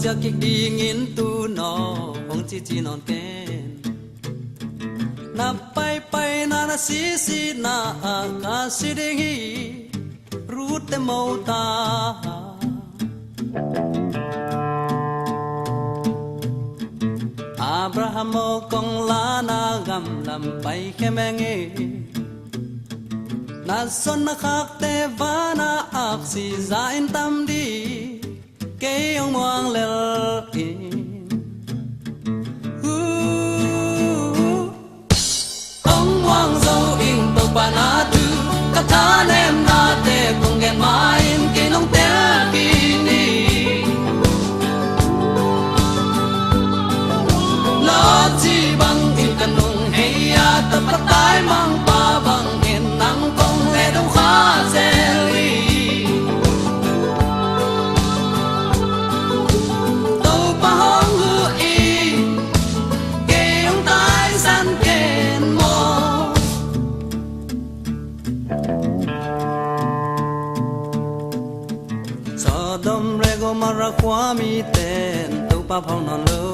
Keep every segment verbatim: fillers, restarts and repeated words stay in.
Ka kik dingin tu naw hong cici nawn ken. Na paipaina na sisina ah ka si ding hi. Ruth te mo ta. Abraham aw, kong la na gam lam pai khemeng hi. Na zon na khakte vana aksi za in tam di. Kei hong muang lel in. Uh, hong muang zo ing Topa na thu, ka thanemnate kong gen ma in kei nong tel khin hi. Lot ci bangin ka nung hei a, tapa taimangpa bangin nang kong le do kha zel hi. Topa hong huh in, kei hong taisan ken maw. Sodom le Gomorrah khua miten Topa phawk nawn lo.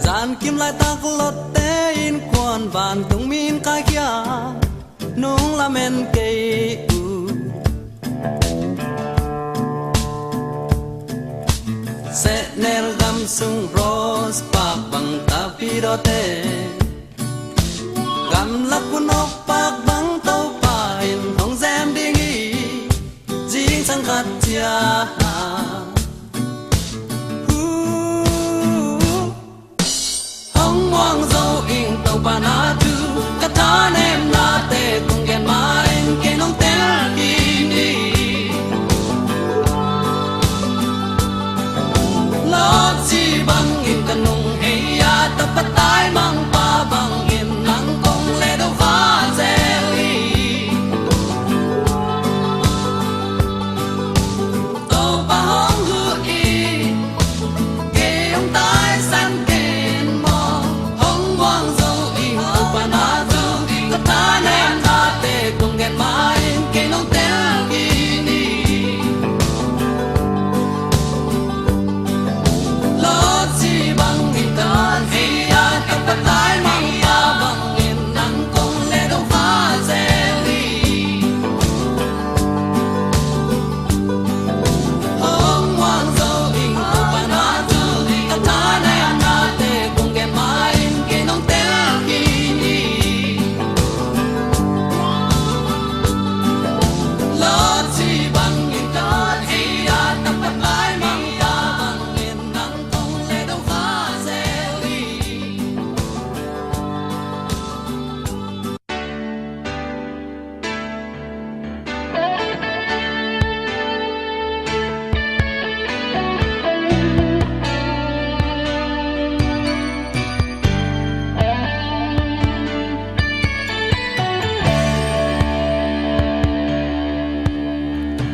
Zankim laitak Lot te innkuan vantung mi in kaikhia, nung lamen kei uh. Sehnel gam sung rose pak bang tapidawte, gamlak uh nawk pak bang Topa in hong zem ding hi. Zingsang khat ciang uh, hong muang zo ing Topa na thu, ka thanemnate kong gen ma in kei nong tel khin hi. Lot ci bangin ka nung hei a, tapa taimangpa bangin nang kong le do kha zel hi. Topa hong huh in, kei hong taisan ken maw. Hong muang zo ing Topa na thu, ka thanemnate kong gen ma in kei nong tel khin hi. Lot ci bangin ka nung hei a, tapa taimangpa bangin nang kong le do kha zel hi. Hong muang zo ing Topa na thu, ka thanemnate kong gen ma in kei nong tel khin hi. Lot ci bangin ka nung hei a, tapa taimangpa bangin nang kong le do kha zel hi.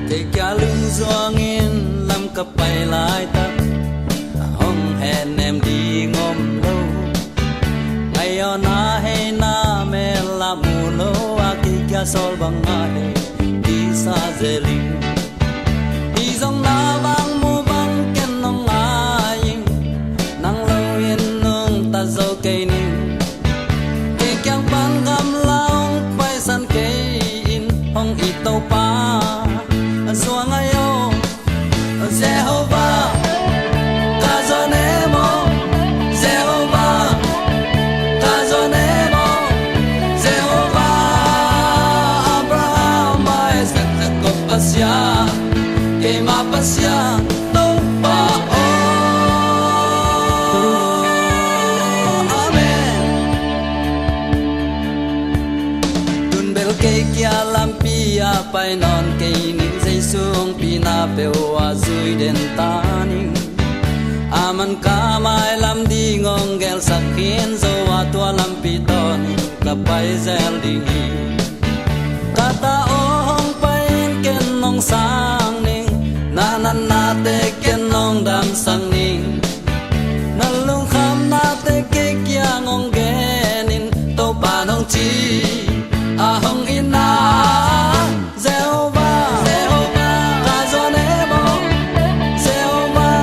Kei kia lungzuangin lam ka pai laitak, hong hehnem ding om lo. Ngaihawhna heina mel a mu lo a, kei kia sawl bang a hei kisa zel ing. Hi zong na vang mu bang ken nong ngai ing, nang lo in nungta zo kei ning. Kei kiang pan gamla hong paisan kei in, hong it Topa a zuang ahi aw. Jehovah, ka zon e maw. Jehovah, ka zon e maw. Jehovah, Abraham, Isaac, Jacob Pasian, keima Pasian Topa aw. Amen. Tun bel kei kia lampi a pai nawn kei ning, Jesu hong pina peuh a zui den ta ning. A man ka mailam ding hong gelsak khin zo a, tua lampi tawh ning ka pai zel ding hi. Ka ta aw, hong pai in ken nong sang ning, na natnate ken nong damsak ning. Na lungkhamnate kei kiang hong gen in, Topa nong ci a hong in a. Jehovah, Jehovah, ka zon e maw. Jehovah,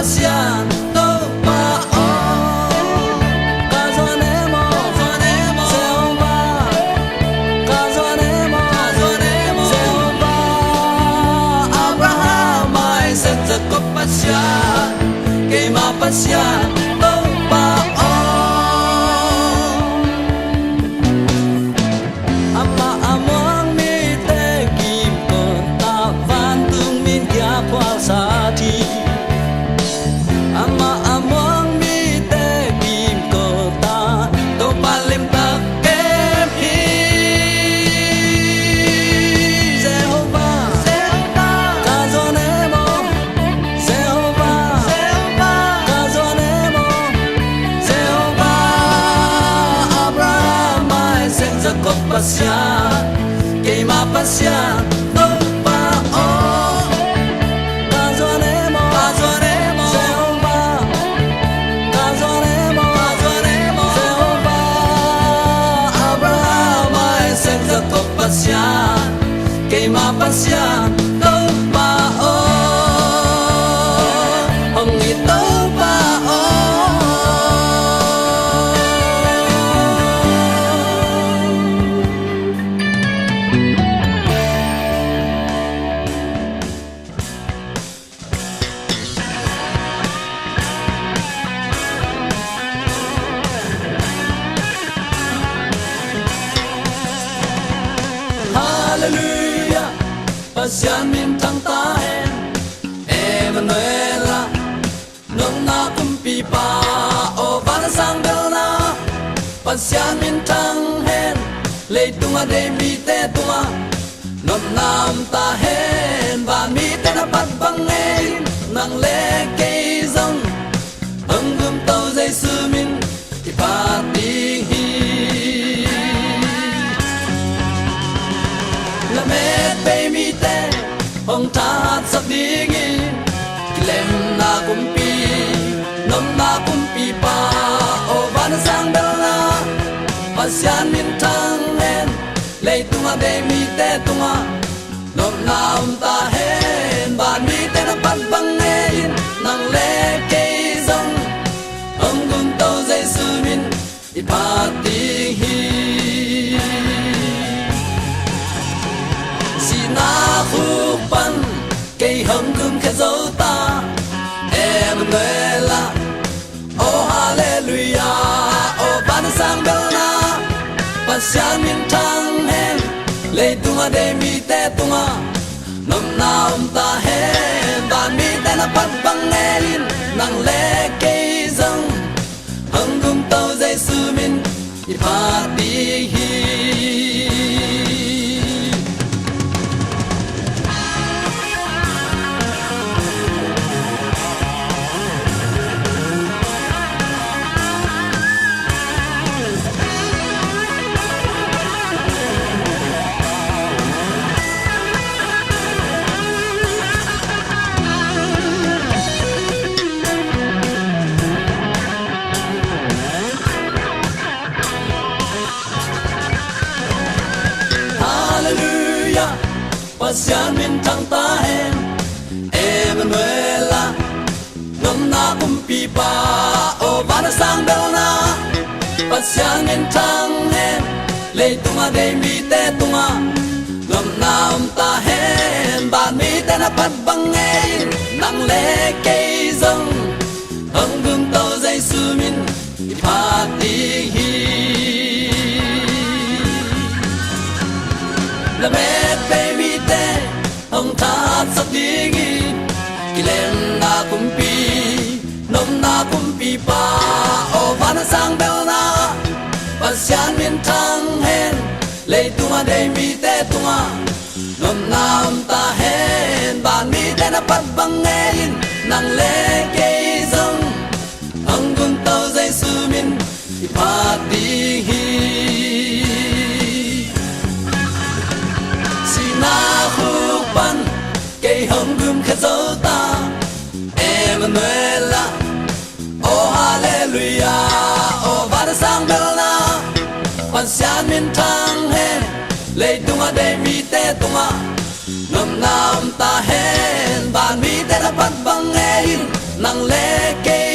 Pasian Topa aw, ka zuan e maw, Jehovah, ka zuan e maw, Jehovah, Abraham, Isaac, Jacob Pasian, keima Pasian Topa aw. Amah a muang mite kim kawta, vantung min kia khualsa ding. Amah a muang mite kim kawta, Topa limtak kem hi. Jehovah, ka zuan e maw, Jehovah, ka zuan e maw, Jehovah, Abraham, Isaac, Jacob Pasian, keima Pasian Topa aw. Ka zuan e maw, ka zuan e maw, Jehovah, ka zuan e maw, ka zuan e maw, Jehovah, Abraham, Isaac, Jacob Pasian, keima Pasian Topa aw, hong it Topa aw. Halleluiah, Pasian minthang ta hen. Emmanuel ah, nopna kumpipa, aw van a sang belna, Pasian minthang hen. Leitung a dei mite tungah nopna om ta hen. Van mite na phat bang ngei in, nang le kei zong hong gumto Jesu min i phat ding hi. Lamet bei mite hong thatsak ding hi. Kilemna kumpi, nopna kumpipa, aw van a sang belna, Pasian minthang hen. Leitung a dei mite tungah nopna om ta hen. Van mite na phat bang ngei in, nang le kei zong hong gumto Jesu min i phat ding hi. Sihna khuk pan kei hong gumkhia zo ta, Emmanuel ah, aw halleluiah, aw van a sang belna, Pasian minthang hen. Leitung a dei mite tungah nopna om ta hen. Van mite na phat bang ngei in, nang le kei zong hong gumto Jesu min i phat ding hi. Halleluiah, Pasian minthang ta hen. Emmanuel ah, nopna kumpipa, aw van a sang belna, Pasian minthang hen. Leitung a dei mite tungah nopna om ta hen. Van mite na phat bang ngei in, nang le kei zong hong gumto Jesu min i phat ding hi. Lamet bei mite hong thatsak ding hi. Kilemna kumpi, nopna kumpipa, aw van a sang belna, Pasian minthang hen. Leitung a dei mite tungah nopna om ta hen. Van mite na phat bang ngei in, nang le kei zong hong gumto Jesu min i phat ding hi. Sihna khuk pan kei hong gumkhia zo ta, Emmanuel ah, aw halleluiah, aw van a sang belna, Pasian minthang hen. Leitung a dei mite tungah nopna om ta hen. Van mite na phat bang ngei in, Nang le kei